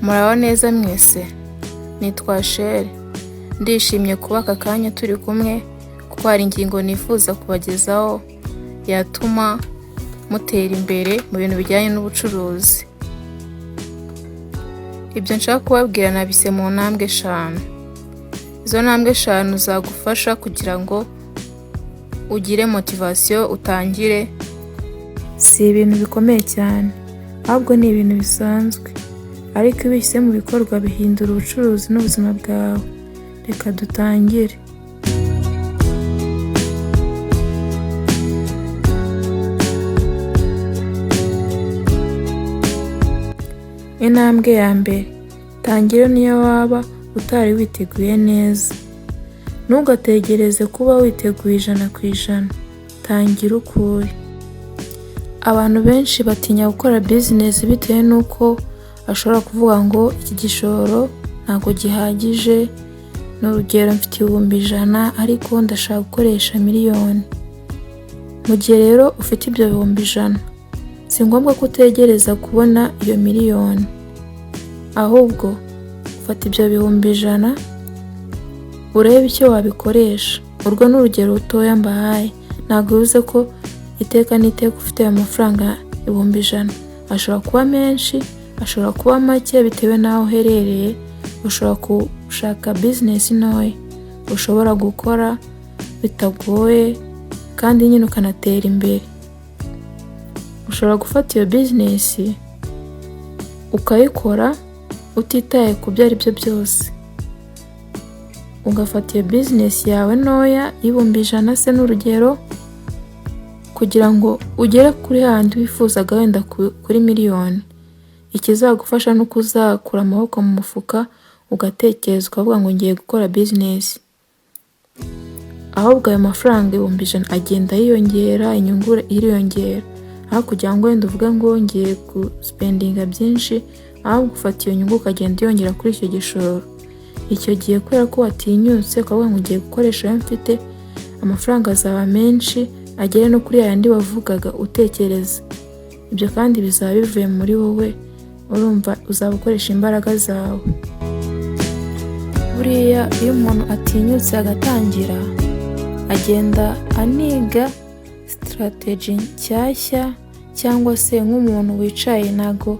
Muraho neza mwese, nitwa Shere, ndishimye kuba aka kanya turi kumwe kuko hari ingingo nifuza kubagezaho yatuma mutera imbere mu bintu bijyanye n'ubucuruzi. Ibyo nshaka kubabwira nabise mu ntambwe 5. Izo ntambwe 5 zagufasha kugira ngo ugire motivation utangire. Si ibintu bikomeye cyane, ahubwo ni ibintu bisanzwe, ariko iyo ubishyize mu bikorwa bihindura ubucuruzi n'ubuzima bwawe. Reka dutangire. Intambwe ya mbere, tangira niyo waba utari witeguye neza. Ntugategereze kuba witeguye 100%, tangira uko uri. Abantu benshi batinya gukora business bitewe n'uko ashobora kuvuga ngo iki gishoro ntabwo gihagije, ni urugero mfite 100,000 ariko ndashaka gukoresha miliyoni. Mu gihe rero ufite ibyo 100,000, si ngombwa ko utegereza kubona iyo miliyoni, ahubwo ufata ibyo 100,000 urebe icyo wabikoresha. Urwo ni urugero rutoya mbahaye, ntabwo bivuze ko iteka n'iteka ufite ayo mafaranga 100,000, ashobora kuba menshi, ashobora kuba make bitewe n'aho uherereye. Ushobora gushaka business ntoya ushobora gukora bitagoye kandi nyine ukanatera imbere. Ushobora gufata iyo business ukayikora utitaye ku byo ari byo byose, ugafata iyo business yawe ntoya y'100,000 se n'urugero, kugira ngo ugere kuri hahandi wifuzaga wenda kuri miliyoni. Ikizagufasha ni uko uzakura amaboko mu mufuka ugatekereza ukavuga ngo ngiye gukora business. Ahubwo ayo mafaranga 100,000 agenda yiyongera, inyungu iriyongera, aho kugira ngo wenda uvuge ngo ngiye guspendinga byinshi, ahubwo ufata iyo nyungu ukagenda uyongera kuri icyo gishoro. Icyo gihe kubera ko watinyutse ukavuga ngo ngiye gukoresha ayo mfite, amafaranga azaba menshi agere no kuri yayandi wavugaga utekereza. Ibyo kandi bizaba bivuye muri wowe, urumva uzaba ukoresha imbaraga zawe. Buriya iyo umuntu atinyutse agatangira, agenda aniga strategy nshyashya cyangwa se nk'umuntu wicaye ntabwo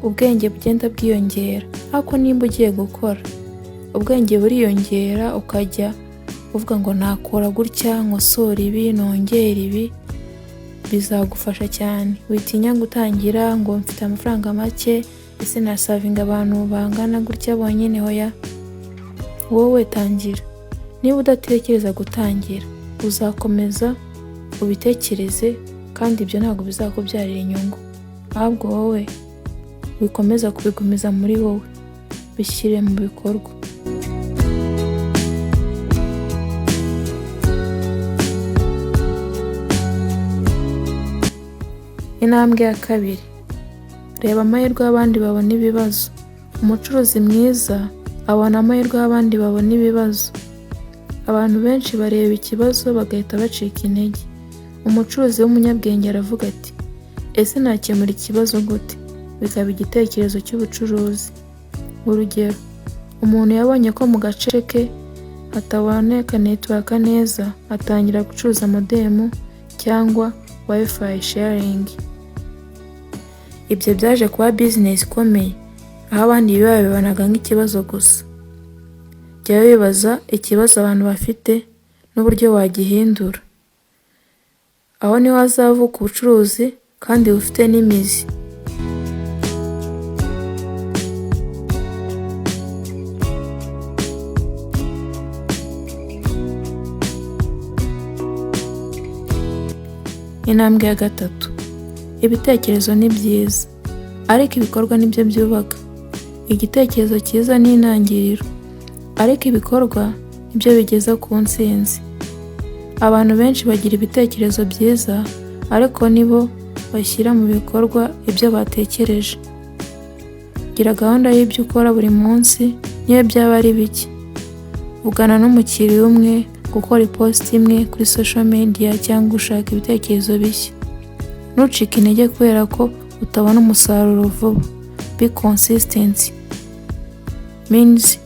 ubwenge bugenda bwiyongera, ariko nimba ugiye gukora ubwenge buriyongera, ukajya uvuga ngo nakora gutya, nkosore ibi, nongere ibi, bizagufasha cyane. Witinya gutangira ngo mfite amafaranga make, ese naservinga abantu bangana gutya bonyine? Hoya, wowe tangira. Niba udatekereza gutangira, uzakomeza ubitekereze kandi ibyo ntabwo bizakubyarira inyungu, ahubwo wowe wikomeza kubigumiza muri wowe, bishyire mu bikorwa. Intambwe ya kabiri, reba amahirwe y'abandi babona ibibazo. Umucuruzi mwiza abona amahirwe y'abandi babona ibibazo. Abantu benshi bareba ikibazo bagahita bacika intege. Umucuruzi w'umunyabwenge aravuga ati ese nakemura ikibazo gute? Bikaba igitekerezo cy'ubucuruzi. Urugero, umuntu yabonye ko mu gace ke hataboneka network neza, atangira gucuruza modem cyangwa wifi sharing. Ibyo byaje kuba business ikomeye, aho abandi babibonaga nk'ikibazo gusa. Jya wibaza ikibazo abantu bafite n'uburyo wagihindura. Aho niho hazavuka ubucuruzi kandi bufite n'imizi. Intambwe ya gatatu, ibitekerezo ni byiza, ariko ibikorwa nibyo byubaka. Igitekerezo cyiza ni intangiriro, ariko ibikorwa nibyo bigeza ku ntsinzi. Abantu benshi bagira ibitekerezo byiza, ariko nibo bashyira mu bikorwa ibyo batekereje. Gira gahunda y'ibyo ukora buri munsi, niyo byaba ari bike. Vugana n'umukiriya umwe, gukora ipost imwe kuri social media cyangwa gushaka ibitekerezo bishya. Ntucike intege kubera ko utabona umusaruro vuba. Be consistent means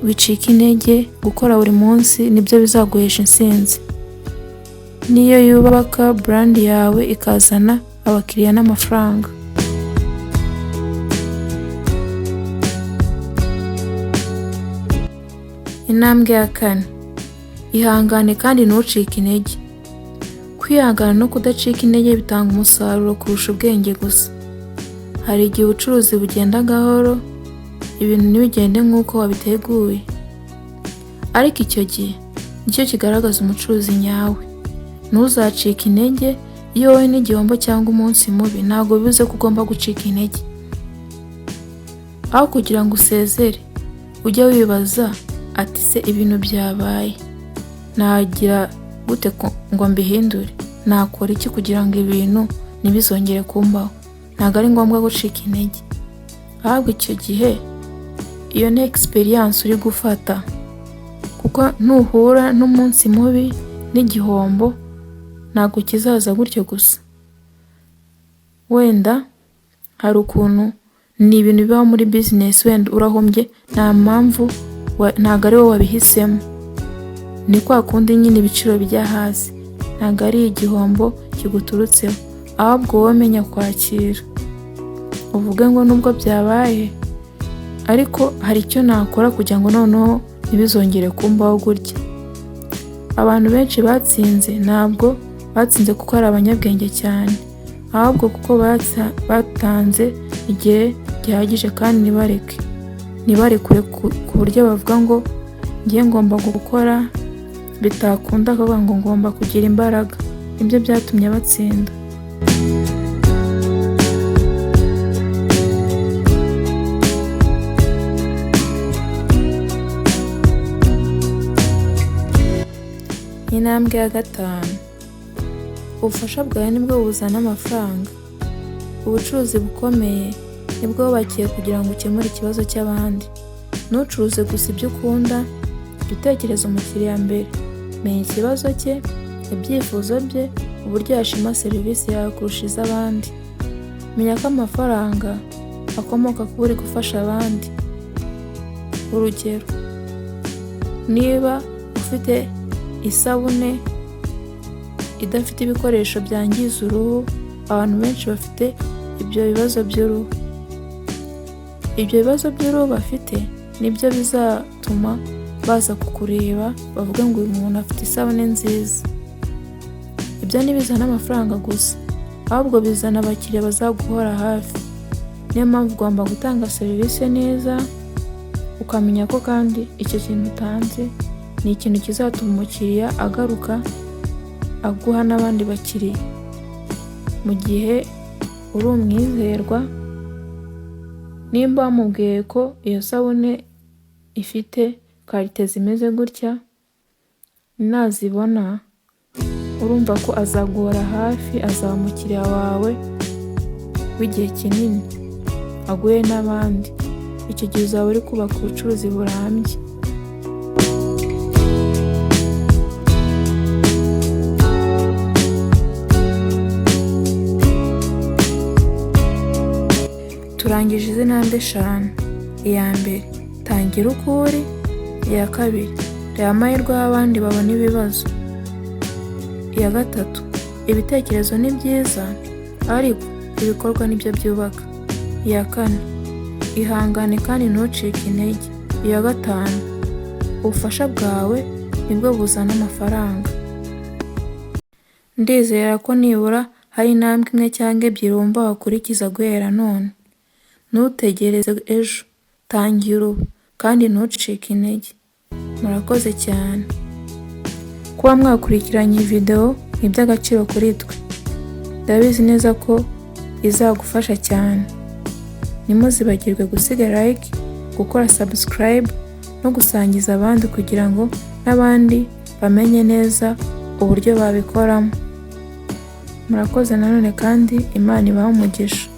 wicika intege, gukora buri munsi nibyo bizaguhesha intsinzi. Niyo yubaka brand yawe, ikazana abakiriya n'amafaranga. Intambwe ya kane: ihangane kandi ntucike intege. Kwihangana no kudacika intege bitanga umusaruro kurusha ubwenge gusa. Hari igihe ubucuruzi bugenda gahoro, ibintu ntibigende nk'uko wabiteguye, ariko icyo gihe nicyo kigaragaza umucuruzi nyawe. Ntuzacike intege iyo wowe n'igihombo cyangwa umunsi mubi, ntabwo bivuze ko ugomba gucika intege. Aho kugira ngo usezere, ujye wibaza ati: "Se ibintu byabaye, nagira gute ngo mbihindure? Nakora iki kugira ngo ibintu ntibizongere kumbaho?" Ntabwo ari ngombwa gucika intege, ahubwo icyo gihe iyo ni experience uri gufata, kuko nuhura n'umunsi mubi n'igihombo, ntabwo kizaza gutyo gusa. Wenda hari ukuntu ni ibintu bibaho muri business, wenda urahombye, nta mpamvu, ntabwo ari wowe wabihisemo, ni kwa kundi nyine ibiciro bijya hasi, ntabwo ari igihombo kiguturutseho, ahubwo wowe menya kwakira, uvuge ngo nubwo byabaye, ariko hari icyo nakora kugira ngo noneho ntibizongere kumbaho gutya. Abantu benshi batsinze ntabwo batsinze kuko ari abanyabwenge cyane, ahubwo kuko batanze igihe gihagije kandi ntibareke, ntibarekure ku buryo bavuga ngo ngiye ngomba gukora, bitakunda akavuga ngo ngomba kugira imbaraga. Nibyo byatumye batsinda. Intambwe ya gatanu: ubufasha bwawe nibwo buzana amafaranga. Ubucuruzi bukomeye nibwo wubakiye kugira ngo ukemure ikibazo cy'abandi. Ntucuruze gusa ibyo ukunda, jya utekereza umukiriya mbere. Menya ikibazo cye, ibyifuzo bye, uburyo yashima serivisi yawe kurusha iz'abandi. Menya ko amafaranga akomoka kuba uri gufasha abandi. Urugero, niba ufite isabune idafite ibikoresho byangiza uruhu, abantu benshi bafite ibyo bibazo by'uruhu. Ibyo bibazo by'uruhu bafite nibyo bizatuma baza kukureba, bavuge ngo uyu muntu afite isabune nziza. Ibyo ntibizana amafaranga gusa, ahubwo bizana abakiriya bazaguhora hafi. Niyo mpamvu ugomba gutanga serivisi neza, ukamenya ko kandi icyo kintu utanze ni ikintu kizatuma umukiriya agaruka, aguha n'abandi bakiriya. Mu gihe uri umwizerwa, nimba wamubwiye ko iyo sabune ifite qualité zimeze gutya, nazibona urumva ko azaguhora hafi, azaba umukiriya wawe w'igihe kinini, aguhe n'abandi. Icyo gihe uzaba uri kubaka ubucuruzi burambye. Turangije izi ntambwe eshanu. Iya mbere, tangira uko uri. Iya kabiri, reba amahirwe aho abandi babona ibibazo. Iya gatatu, ibitekerezo ni byiza ariko ibikorwa nibyo byubaka. Iya kane, ihangane kandi ntucike intege. Iya gatanu, ubufasha bwawe nibwo buzana amafaranga. Ndizera ko nibura hari intambwe imwe cyangwa ebyiri wumva wakurikiza guhera none. Ntutegereze ejo, tangira ubu kandi ntucike intege. Murakoze cyane. Kuba mwakurikiranye iyi video ni iby'agaciro kuri twe. Ndabizi neza ko izagufasha cyane. Ntimuzibagirwe gusiga like, gukora subscribe no gusangiza abandi kugira ngo n'abandi bamenye neza uburyo babikoramo. Murakoze nanone kandi Imana ibahe umugisha.